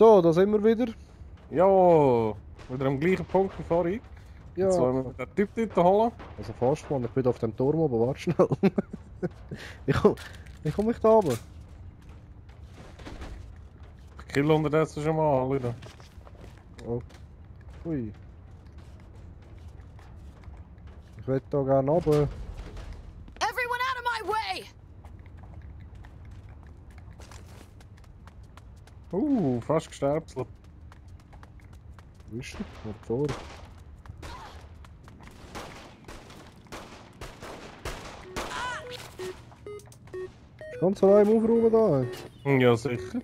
So, da sind wir wieder. Ja, wieder am gleichen Punkt wie vorhin. Ja. Jetzt wollen wir den Typ dort holen. Also fast, Mann. Ich bin auf dem Turm oben. Warte schnell. Wie komm ich da oben? Ich kill unterdessen schon mal alle. Oh. Ui. Ich will da gerne runter. Everyone out of my way! Fast gesterbselt. Wo ist er? Noch vor. Ganz allein im Aufräumen da. Ja, sicher.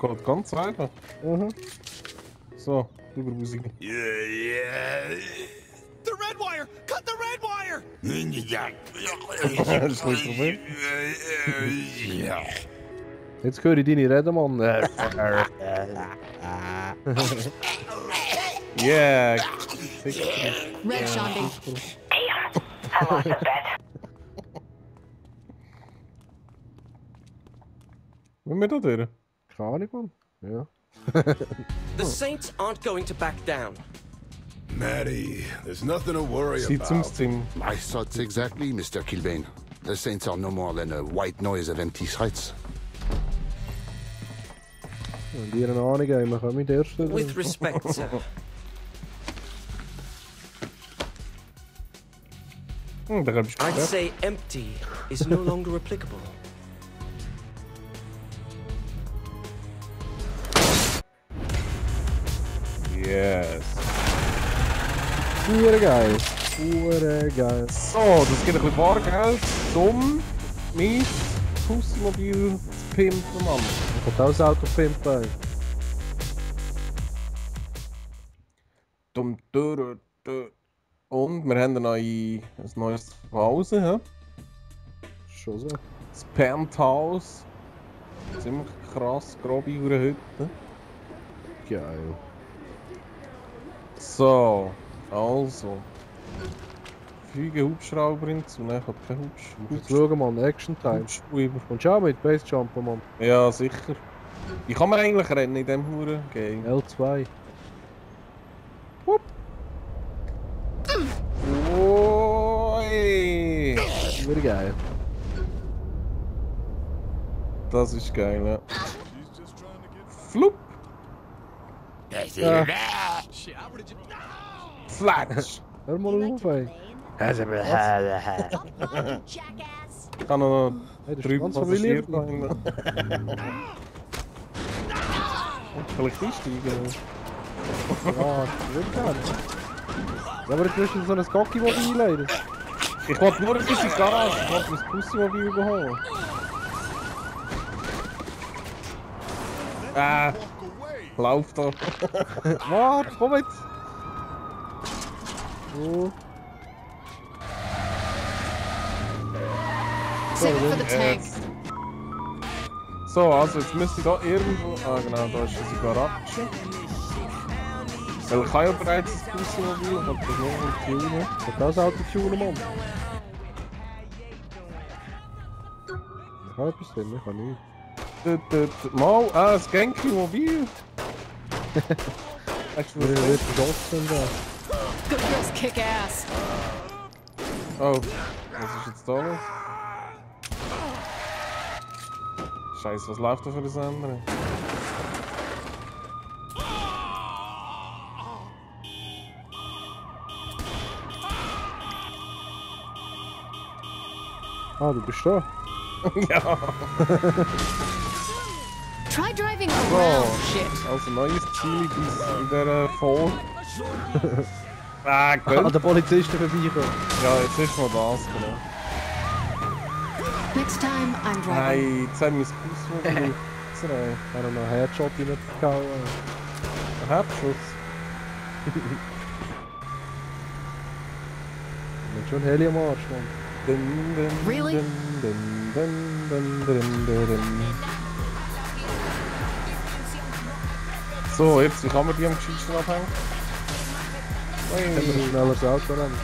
Geht ganz einfach. Aha. So, überbusigen. The red wire! Cut the red wire! Das ist nicht Problem. Jetzt höre ich deine Reden, Mann. Yeah. Red Shandy. I lost a bet. Wollen wir da durch? Keine Ahnung, Mann. Ja. The Saints aren't going to back down. Maddie, there's nothing to worry Sieht zum about. Sim. My thoughts exactly, Mr. Kilbane. The Saints are no more than a white noise of empty threats. Wenn die eine Ahnung haben, wir kommen mit der ersten. With respect, sir. Da hab ich I'd gehört. say empty is no longer applicable. Yes. Hure geil. Hure geil. So, das gibt ein bisschen Bargeld, um mein Pussmobil zu pimpen, Mann. Ich kann auch das Auto pimpen. Und wir haben dann noch ein neues Zuhause, ja? Schon so. Das Penthouse. Ziemlich krass, grobe Hütte. Geil. So, also. Fliegen Hubschrauber hinzu, ne? Ich hab keinen Hubschrauber. Jetzt schauen, Mann. Action Time. Hubschrauber. Kommst du auch mit? Basejumper, Mann. Ja, sicher. Wie kann man eigentlich rennen in diesem Huren-Game? L2. Oi! Hure geil. Das ist geil, ja. Flup! Ja. Flatsch! Hör mal auf, ey. Ich kann noch Hey, das ist 3 ganz Passagiere familiär. Vielleicht einsteigen. Ja, ich will gerne. Ja, aber jetzt willst du so ein Gocki-Mobil einleiten. Ich wollte nur ein bisschen Garage, ich wollte mein Pussimobil überholen. Lauf da. Warte, komm jetzt! So. Save it for the tank. So, also jetzt müsste ich da irgendwo... Ah genau, da ist unsere Garage. Weil ich habe ja bereits ein Pussimobil, ich habe das noch ein tunen. Ich kann das Auto tunen, Mann. Ich kann etwas drin, ich kann nicht. Mal, das Genki-Mobil. Hast du Ich das will geschossen da. Good girls kick ass. Oh, was ist jetzt da los? Scheiße, was läuft da für das andere? Ah, du bist da. Ja, Try driving around shit. also neues Ziel in dieser Folge. An Gönnt. den Polizisten vorbeikommen. Ja, jetzt ist mal das, genau. Next time, I'm driving. Nein, jetzt haben wir das Pussmobil. Ich habe noch einen Headshot reingehauen. Ein Herzschuss. Ich schon Heli am Arsch, Mann. Dun, dun, Really? dun, dun, dun, dun, dun, dun, dun. So, jetzt, wie kann man die am gescheitsten abhängen? Können wir schneller das Auto rennen?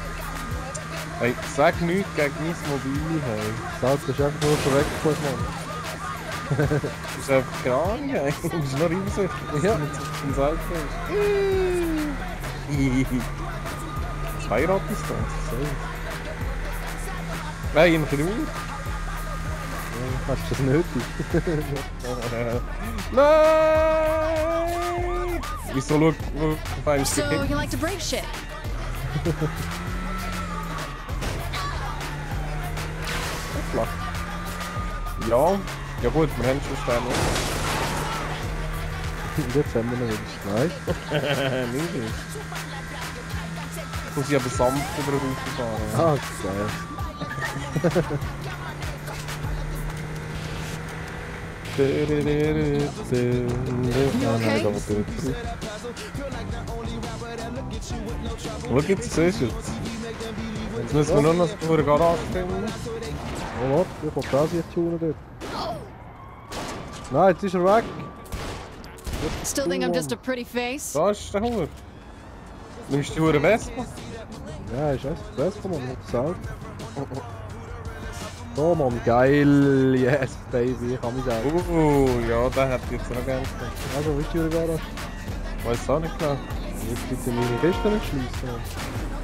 Hey, sag nichts gegen mein Mobil, hey. Das Auto ist einfach nur schon weggefahren, Mann. Das ist einfach keine Ahnung, ey. Du bist noch übersichtlich, Ja. mit so einem Seilfest. Das Heiratdistanz, so. Nein, im Knie. Hast du das nötig? Nein! Wieso schau auf einen So, you like to break shit? Ja, ja gut, wir haben schon Steine. Und jetzt haben wir noch wieder. Nein. Nicht. Muss ich aber sanft über den Rücken fahren. Ah, geil. okay? Schau jetzt, siehst du jetzt? Jetzt müssen wir nur noch vor der Garage finden. Oh, warte, ich will das jetzt tunen dort. Nein, jetzt ist er weg. Still think I'm just a pretty face? Da ist der Hunger. Nimmst du die Hure Vespa? Ja, ist echt das Beste, Mann. Sau. Oh Mann, geil. Yes, baby. Ich kann mich auch. Ja, den hätte ich jetzt noch gerne gehabt. Also, wie ist die Garage? Weiß auch nicht genau. Jetzt bitte meine Kiste nicht schließen. Mann.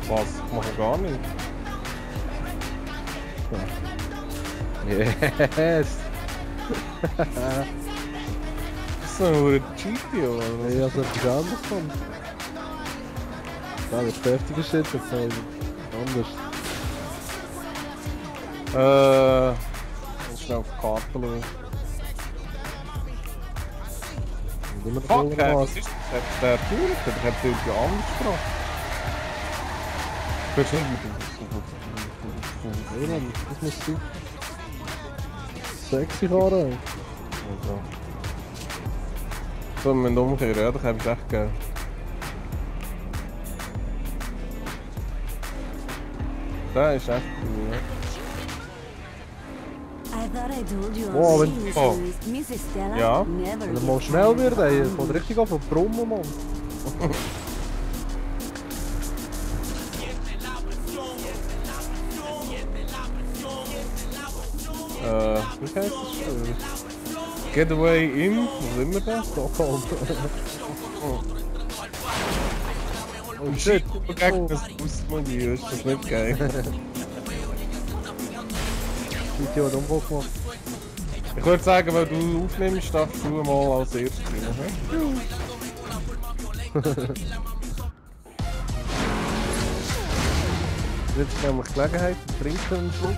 Was? Ich mache gar nicht. Yes. Das ist so ein GT oder was? Ja, so etwas anderes kommt. Ja, das heftige Shit jetzt halt. Anders. Schnell auf die Karte schauen. Und immer Fuck, voll was ist das? Hat der Türen? Ich hab irgendwie anders gesprochen. Hörst du nicht? Ja, Mann, das muss sein. Sexy fahren. Also. So, wir müssen umkehren, ja, das habe ich echt gerne. Der ist echt cool, ja. I thought I told you Oh, already, wenn- oh. Mrs. Stella Ja. never Wenn er gives mal schnell me wird, ey, down. kommt richtig auf den Brummen, Mann. Wie heißt das? Getaway in, wo sind wir da? Stockholm. Oh shit, gegen das Busmodell, ist das nicht geil? Video hat Umbruch gemacht. Ich würde sagen, wenn du aufnimmst, darfst du mal als erstes rein. Jetzt haben wir Gelegenheit, zu trinken einen Schluck.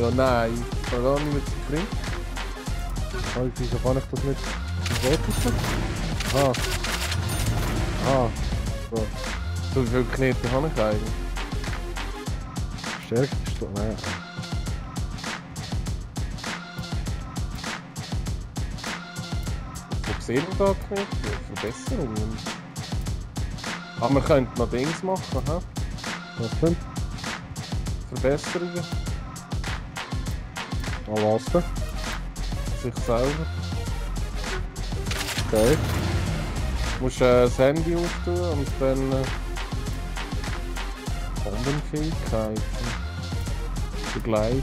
Ja, nein, ich kann gar nicht mehr zu trinken. Also, wieso kann ich das nicht verwerten? Ah. So. So viel Knete habe ich eigentlich. Stärkt ist doch. Nein. Wo sehen wir da Knete? Verbesserungen. Aber wir könnten noch Dings machen, hä? Was denn? Verbesserungen. Ah, was denn? Sich selber. Okay. Du musst das Handy auftun und dann Bombenfähigkeiten. Begleiter.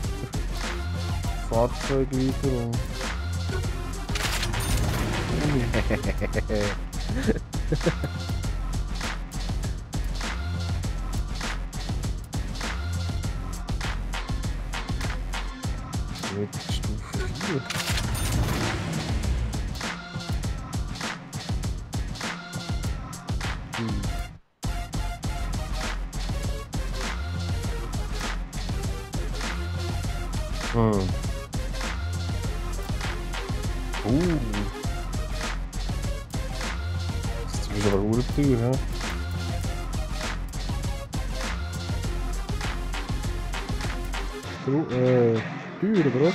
Fahrzeuglieferung. Mit Stufe 4. Das ist aber urteuer, hä? Teuer, oder was?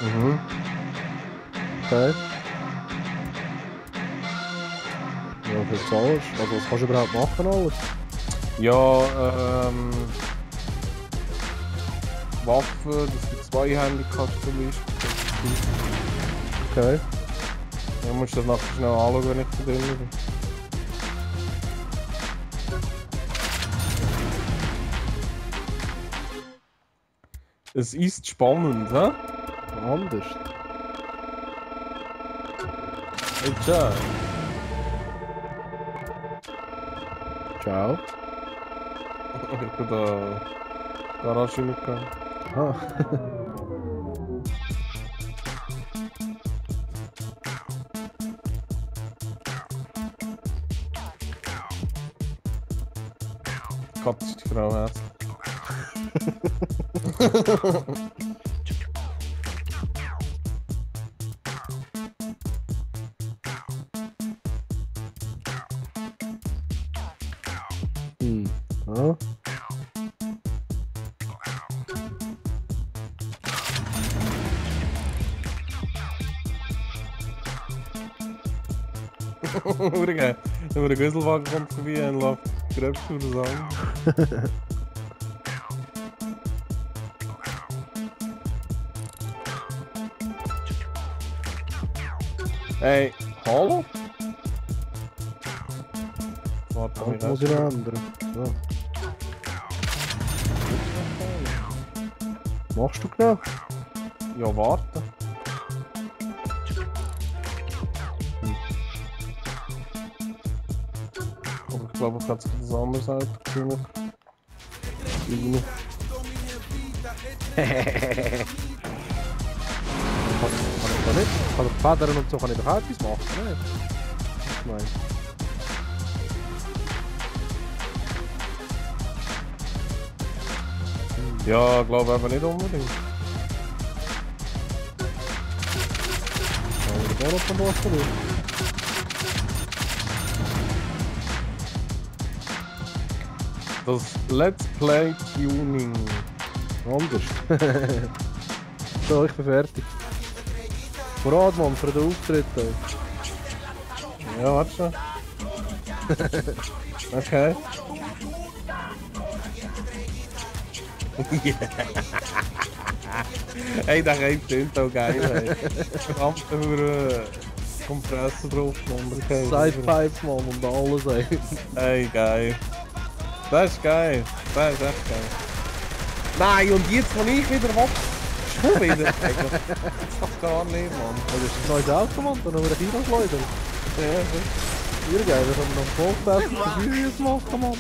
Mhm. Okay. Ja, für zahlst. Also, was kannst du überhaupt machen alles? Ja, Waffen, dass du zweihändig kannst zum Beispiel. Okay. Ja, musst du das nachher schnell anschauen, wenn ich da drin bin. Es ist spannend, hä? Anders. Hey, ciao. Ciao. Ich bin da Garage reingegangen. Aha. Katze ist die Frau hässlich. Ja. Urge, wenn der Güsselwagen kommt vorbei und läuft gröbst oder so. Hey, hallo? Warte, Das muss ich noch ändern. So. Machst du genau? Ja, warte. Aber ich glaube, ich hätte sich das anders ausgeführt. Kann ich doch federn und so kann ich doch auch etwas machen, ne? Ich meine. Ja, ich glaube eben nicht unbedingt. Aber da noch von was verlieren. Das Let's Play Tuning. Anders. So, ich bin fertig. Murat, Mann, für den Auftritt. Ey. Ja, warte schon. Okay. Hey, der Reim klingt auch geil, ey. Krampf über Kompressor drauf genommen. Okay. Sidepipes, Mann, und alles, ey. Hey, geil. Das ist geil. Das ist echt geil. Nein, und jetzt, wo ich wieder hab, schon wieder. Das ist gar nicht, Mann. Das ist ein neues Auto, Mann, dann haben wir einen Kinoschleuder. Ja, Sehr geil, wir können noch ein Volksfest für Videos machen, Mann.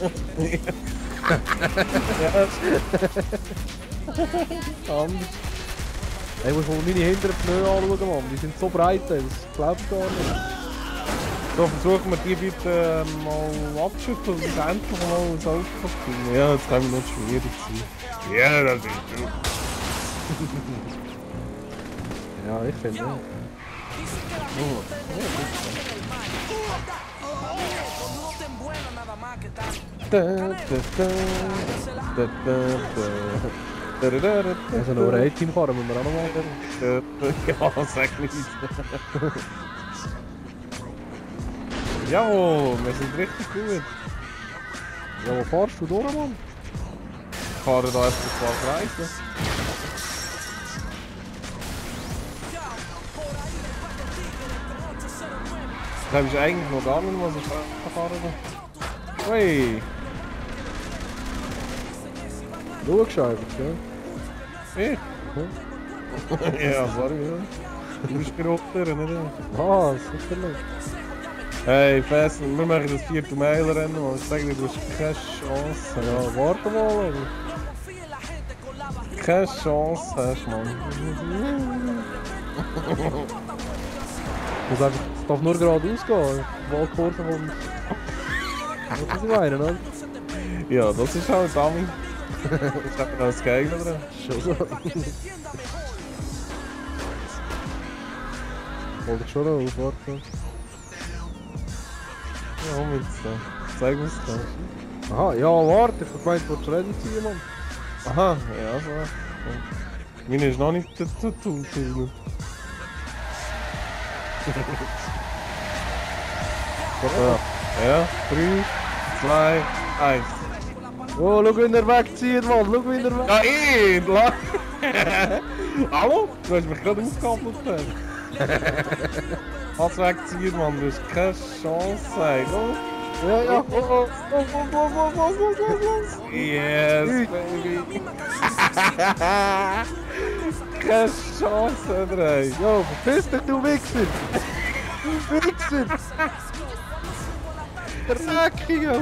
Anders. Ey, ich muss mal meine hinteren Pneu anschauen, Mann. Die sind so breit, ey. Das glaubst du gar nicht. so, versuchen wir die bitte mal abzuschütteln und endlich mal ins Auto zu kriegen. Ja, jetzt kann ich noch schwierig sein. Ja, das ist du. Ja, ich finde ja. Also nur 18 fahren müssen wir auch noch mal. Ja, sag nicht. Jawohl, wir sind richtig gut. Ja, wo fahrst du durch, Mann? Ich fahre da erst ein paar Kreise. Das habe ich eigentlich noch gar nicht mal so stark gefahren. Hui! Schau gescheit, gell? Ich? Ja, sorry. Ja. Du bist gerottet, nicht? Ah, sicher nicht. Hey, Fest, wir machen das 4. Mai-Rennen, und ich sage dir, du hast keine Chance. Ja, warte mal, ey. Keine Chance hast du, Mann. Es darf nur geradeaus gehen. Wahlkurve von... Was ist ich meine, ne? Ja, das ist halt Dummy. Ich hab noch das Gegner drin. Schon so. Wollte ich schon noch aufwarten. Ja, mit so. Zeig uns das. Aha, ja, warte, ich hab gemeint, du wolltest Rennen ziehen, Mann. Aha, ja, so. Meine ist noch nicht dazu. Ja, 3, 2, 1. Oh, schau, wie er wegzieht, Mann, schau, wie er weg... Ja, Hallo? Du hast mich gerade aufgekoppelt. Was wegziehen, Mann, du hast keine Chance, ey. Ja, ja. Yes, baby. Keine Chance, oder? Jo, verpiss dich, du Wichser! Du Wichser! Dreckiger!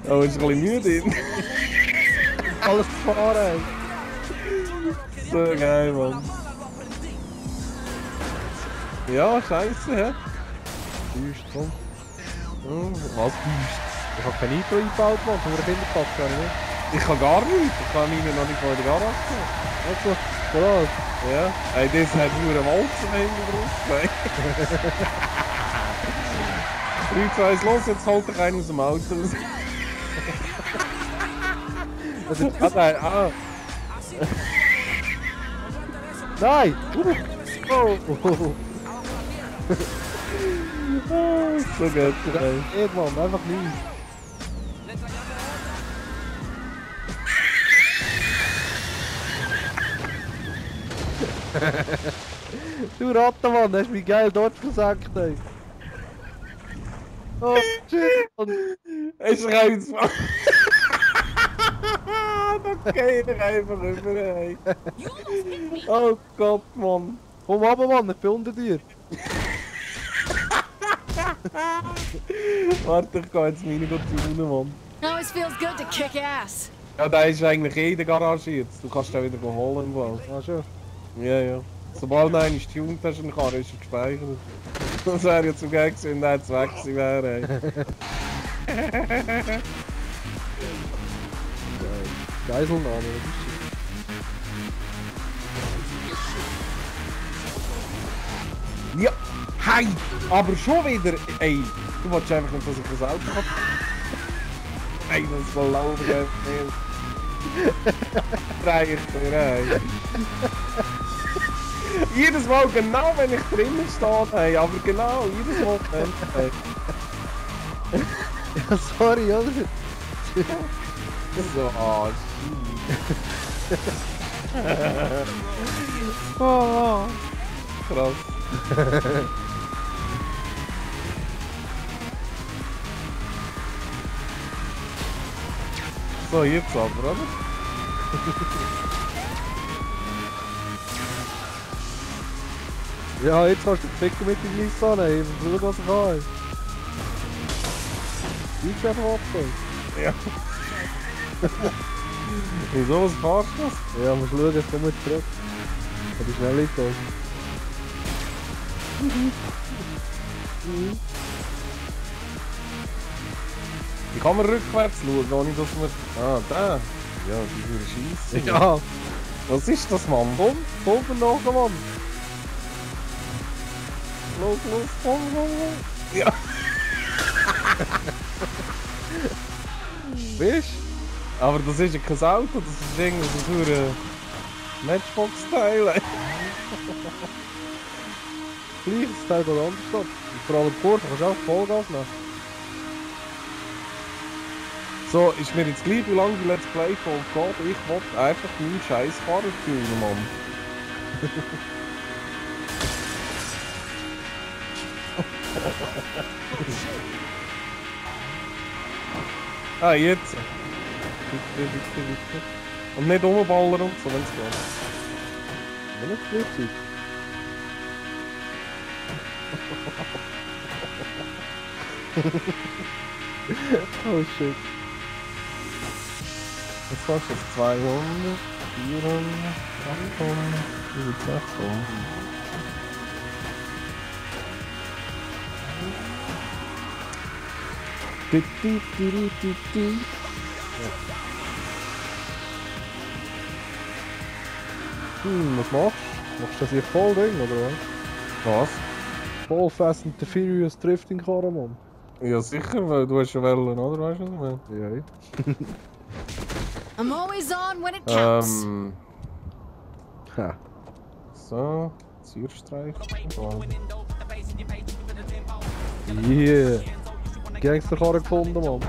Oh, ist ein bisschen müde. Alles gefahren! So geil, Mann. Ja, scheiße, hä? Düst, komm. Was büst? Ich hab kein Nitro eingebaut, Mann, von der Kinderpack, gar nicht. Ich kann gar nichts. Ich kann ihn noch nicht vor der Garage gehen. Also, voraus. Ja. Ey, das hat nur ein Walz im Hintergrund. 3, 2, 1, los, jetzt holt dich einen aus dem Auto raus. Nein, ah. Nein! Oh! So gut, ey. Ey, Mann, einfach nicht. Du Ratte, Mann, hast mich geil dort versenkt, ey. Oh, shit, Mann. Ich schreibe jetzt mal. Da geht er einfach rüber, ey. Oh Gott, Mann. Komm runter, Mann, ich bin unter dir. Warte, ich geh jetzt meine tunen, Mann. Always feels good to kick ass. Ja, der ist eigentlich in der Garage jetzt. Du kannst den wieder holen im Wald. Ah, schon. Ja, ja. Sobald du einen tuned hast in der Karre, ist er gespeichert. Das wäre ja zu geil gewesen, wenn der jetzt weg gewesen wäre, ey. Geiselnahme, was ist das? Ja, hey! Aber schon wieder, ey! Du wolltest einfach nicht, dass ich das Auto habe. Ey, das soll laufen, ey. Drei ich dir, ey. Jedes Mal, genau wenn ich drinnen stehe, ey, aber genau, jedes Mal, ey. Ja, sorry, oder? So, ah, Oh, krass. So, jetzt aber, oder? ja, jetzt kannst du ficken mit dem Nissan, ey. Schau, was ich habe. Ich bin einfach abgeholt. Ja. Wieso, was fahrst du das? Ja, musst schauen, jetzt komm jetzt zurück. Das ist schnell nicht da. Wie kann man rückwärts schauen, ohne dass man... Ah, da. Ja, die würde schießen. Ja, Was ist das, Mann? komm nachher, Mann. Los, komm. Ja. Weißt Aber das ist ja kein Auto, das ist irgendwie so ein Matchbox-Teil. du? Gleich, das Teil geht anders ab. Und vor allem Kurve kannst du auch Vollgas nehmen. So, ist mir jetzt gleich, wie lange die Let's Play Folge geht. Ich will einfach meinen scheiß Fahrer tunen, Mann. Ah, jetzt. Bitte. Und nicht rumballern und so, wenn es geht. Wenn nicht Flugzeug. Oh shit. Jetzt kostet es 200, 400, 800, 600. Was machst du? Machst du das hier voll Ding, oder was? Was? Voll Fast and the Furious Drifting Karre, Mann. Ja sicher, weil du hast schon wollen, oder? Weißt du, was ich meine? Ja. I'm always on when it counts. Ha. So, Zierstreich. Oh. Yeah. Gangsterkarre gefunden, Mann.